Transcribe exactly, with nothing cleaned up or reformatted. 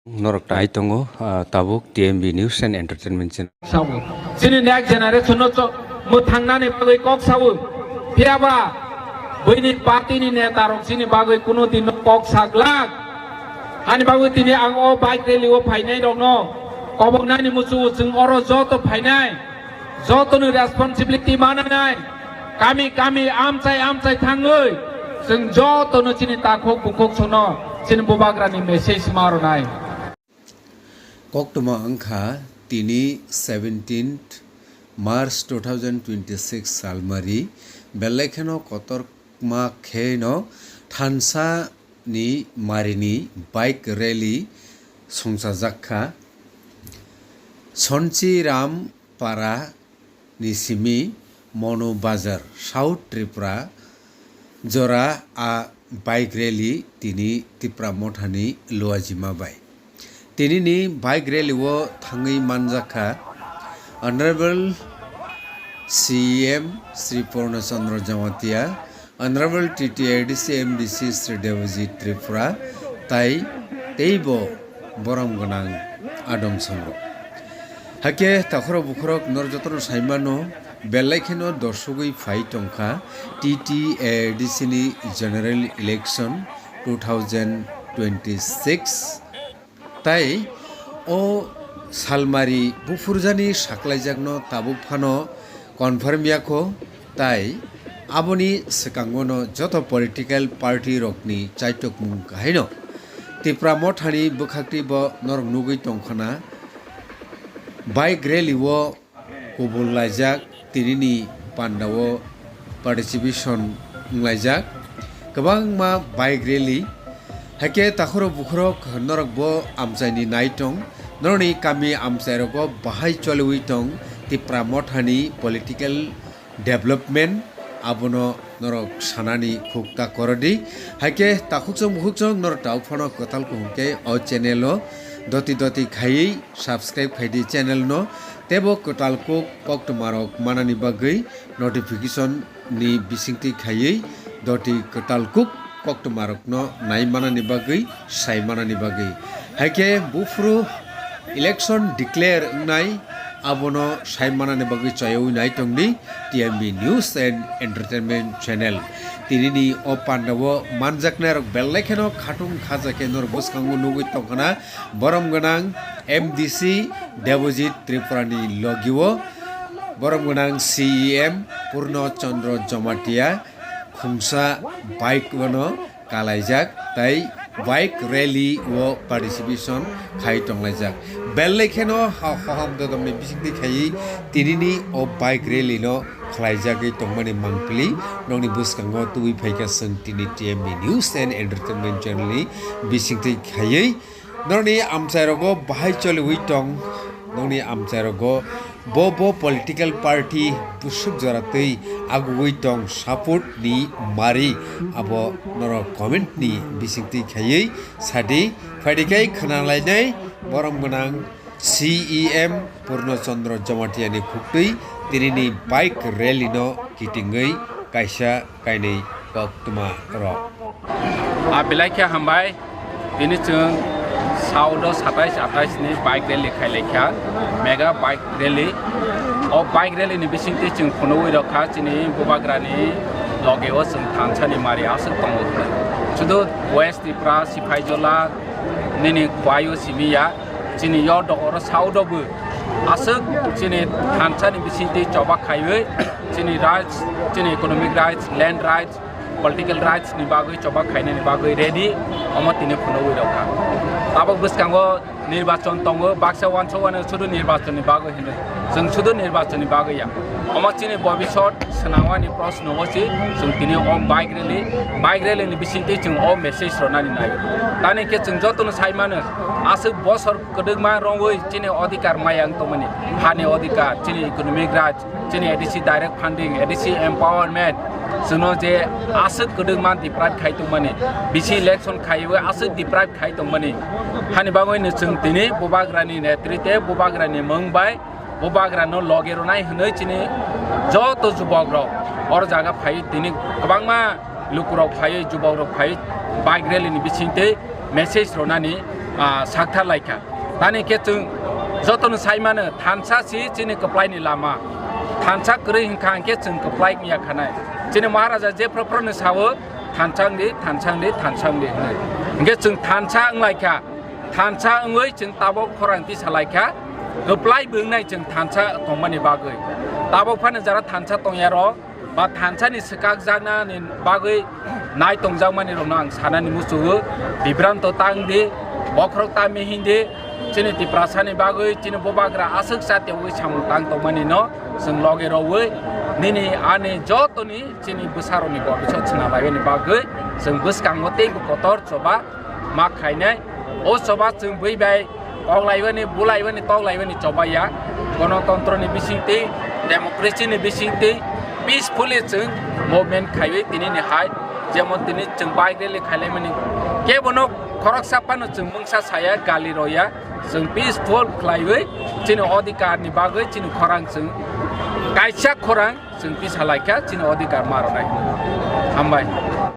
Norok tai tongo, ah, tabuk T M B News and Entertainment channel. Sabu. Chini next generation no cho-, mwthangnani bagwi kok sabu. Phiyaba buini party ni neta rok chini bagwi kuno din no kok saglak. Ani bagwi tini ang o bike rally o phainai rok no koboknani muchungo chwng oro joto phainai. Jotoni responsibility mananai, kami kami amchai amchai thangwi, chwng jotono chini takhuk bukhuk sono chini bubagrani message ma rwnai. Koktwma wngkha tini seventeenth March two thousand twenty-six salmari, belai kheno kotor ma kheno thansa ni marini bike rally songchajak kha. Sonchiram Para ni simi Monu Bazar, South Tripura jora a bike rally tini Tipra Mothani Luajima bai. Tini ni bike rally o thangwi manjakha Honorable C E M Sri Purna Chandra Jamatia, Honorable T T A D C M D C Sri Debojit Tripura, tai teibo borom gwnang adong songo. Hakhe takhorok bukhorok nor jotono saimano belai kheno dorsogwi phai tongkha T T A D C ni General Election two thousand twenty-six. Tai o salmari buphurjani saklaijakno tabuk phano confirm yakho, tai aboni swkangono joto political party rokni chaitokmung kahaino Tipra Mothani bwkhakti bo norok nugwi tongkhana bike rally o kubul laijak, tinini pandao participation wnglaijak, kwbangma bike rally. Hakhe takhorok bukhorok norok bo amchaini nai tong, norokni kami amchairogo bahai choliwi tong Tipra Mothani political development, abono norok sanani khukta korodi. Hakhe takhukchong bukhukchong norok tau phano kwtal kuhum khe o channel o doti doti khaiwi subscribe khaidi channel no, teibo kwtal kuk koktwmarok manani bagwi notification ni bisingtwi khaiwi doti kwtal kuk koktwmarokno nai manani bagwi, sai manani bagwi. Haikhe buphuru election declare wngnai, abono sai manani bagwi choyawi nai tongdi T M B News and Entertainment Channel. Tinini o pandao manjaknairok belai kheno khatung khaja khe norok bwskango nugwi tongkhana borom gwnang M D C Debojit Tripurani logio borom gwnang C E M Purno Chandra Jamatia khungsa bike bono kalaijak tai bike rally o participation khai tonglaijak. Belai kheno ha hohom dodom ni bisingtwi khaiwi tinini o bike rally no khlaijagwi tongmani mangpili nokni bwskango tubui phaikha chwng tini T M B News and Entertainment Channel ni bisingtwi khaiwi. Norokni amchairogo bahai choliwi tong, norokni amchairogo bo bo political party busuk jora twi agugwi tong support ni mari, abo norok comment ni bisingtwi khaiwi sadi. Phaidi khe khwnalainai borom gwnang C E M Purno Chandra Jamatia ni khuktwi tinini bike rally no kitingwi kaisa kainwi koktwma rok. A belai khe hambai, tini chwng South o satais atais ni bike rally khai lai kha, mega bike rally. O bike rally ni bisingtwi chwng phunugwi rok kha chini bubagra ni loge o chwng thansa ni mari aswk tongo. Sudu West Tripura, Siphaijala, nini Khwai o simi ya, chini yo do oro South o bo aswk chini thansa ni bisingtwi choba khaiwi chini rights, chini economic rights, land rights, political rights ni bagwi choba khainani bagwi ready, omo tini phunugwi rok kha. Tabuk bwskango nirbachon tongo, baksa wansuk wano sudu nirbachon ni bagwi hino. Chwng sudu nirbachon ni bagwi ya. Omo chini bobisot swnamani proshno o si chwng tini o bike rally, bike rally ni bisingtwi chwng o message rwnani nai. Tani khe chwng jotono sai mano, aswk bosor kwdwkma rwngwi chini odhikar maya wng tongmani, hani odhikar, chini economic rights, chini A D C direct funding, A D C empowerment, chwngno je aswk kwdwkma deprive khai tongmani, bisi election khaiwi aswk deprive khai tongmani. Hani bagwino chwng tini bubagrani netrite, bubagrani mung bai, bubagrano loge rwnai hwnwi chini joto jubokrok oro jaga phaiwi tini kwbangma lukurok phaiwi, jubokrok phaiwi bike rally ni bisingtwi message rwnani ah, sakthar laikha. Tani khe chwng jotono sai mano, thansa si chini kwplaini lama. Thansa kwrwi hwnkha hwnkhe chwng kwplai wngya khanai. Chini Maharaja jephru phruno sao, "Thansa wngdi, thansa wngdi, thansa wngdi," hwnwi. Hwnkhe chwng thansa wnglaikha. Thansa wngwi chwng tabok khorang tisa laikha. Kwplai bo wngnai chwng thansa tongmani bagwi. Tabok phano jara thansa tongyarok, ba thansani swkakjaknani bagwi nai tongjakmani rokno ang sanani muchungo, bibranto tang di, bokhorok ta mihing di, chini Tiprasani bagwi, chini bubagra aswk chatiyawi samung tang tongmani no chwng loge rogwi, nini ani jotoni chini bwsarokni bobisot chwna laibani bagwi chwng bwskango teibo kotor choba ma khainai. O choba chwng bui bai koklaibani, bulaibani, toklaibani choba ya. Gonotontro ni bisingtwi, democracy ni bisingtwi, peacefully chwng movement khaiwi tini ni hai, jemon tini chwng bike rally khailaimani. Kebono khoroksa phano chwng mungsa saya, gali roya, chwng peaceful khlaiwi chini odhikar ni bagwi chini khorang chwng kaisa khorang chwng tisa laikha chini odhikar ma rwnai. Hambai.